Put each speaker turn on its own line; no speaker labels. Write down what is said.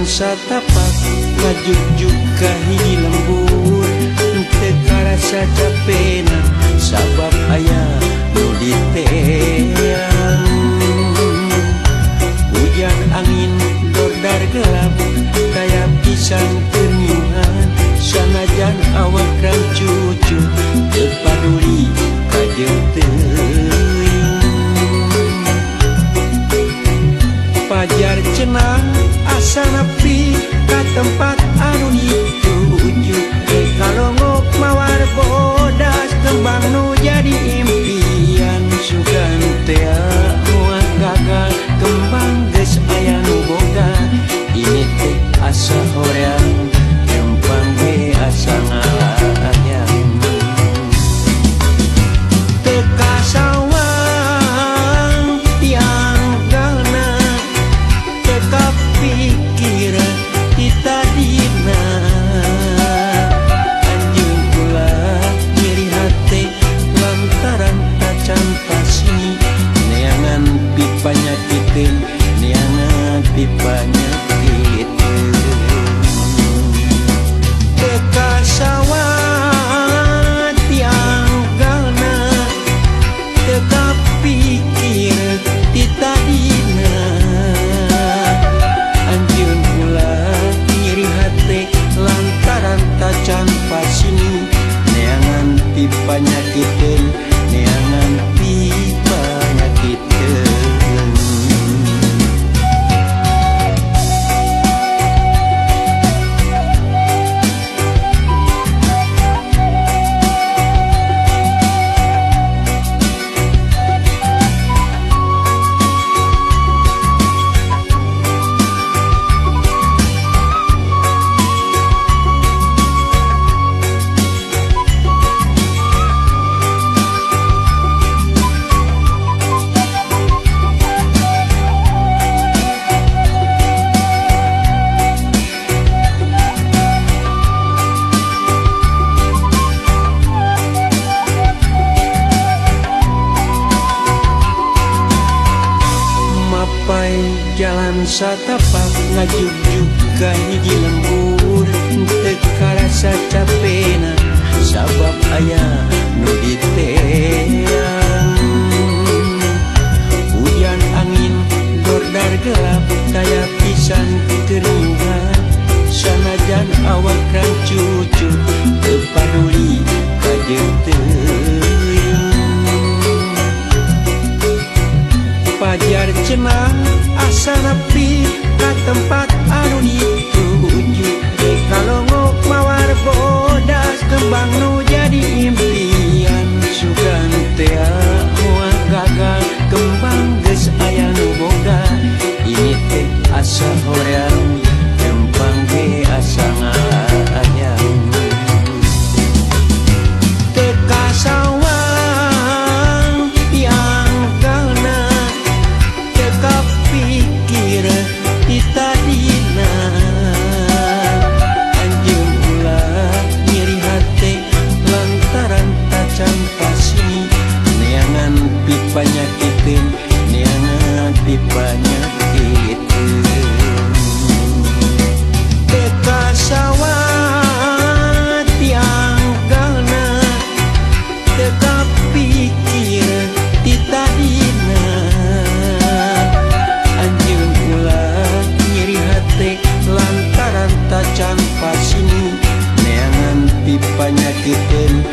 Satapak ngajugjug ka hiji lembur, teu karasa capena sabab aya nu diteang. Hujan angin dordar gelap kaya pisan keur nyuhan, sanajan awak rancucu teu paduli kajeun teuing. Pajar cenah asa nepi ka tempat anu dituju, kalongok mawar bodas kembang nu jadi impian. Sugan teh moal gagal kembang geus aya nu boga, ini teh asa hoream kembang ge asa ngalayang. Teu kasawang tianggalna, teu kapikir ti tadina. Anjeun ulah nyeri hate lantaran tacan pasini, neangan pipanyakiteun, neangan pipanyakiteun. Teu kasawang tianggalna, teu kapikir ti tadina. Anjeun ulah nyeri hate lantaran tacan pasini, neangan pipanyakiteun, neangan pipanyakiteun. Mapai jalan satapak ngajugjug ka hiji lembur, teu karasa capena sabab aya nu diteang. Hujan angin dordar gelap kaya pisan keur nyuhan, sanajan awak rancucu teu paduli kajeun teuing. Pajar cenah asa nepi ka tempat anu dituju, kalongok mawar bodas kembang nu jadi impian. Sugan teh moal gagal kembang geus aya nu boga, ini teh asa hoream kembang ge asa ngalayang. Teu kasawang tianggalna, teu kapikir ti tadina. Anjeun ulah nyeri hate lantaran tacan pasini, neangan pipanyakiteun, neangan pipanyakiteun. Teu kasawang tianggalna, teu kapikir ti tadina. Anjeun ulah nyeri hate lantaran tacan pasini, neangan pipanyakiteun.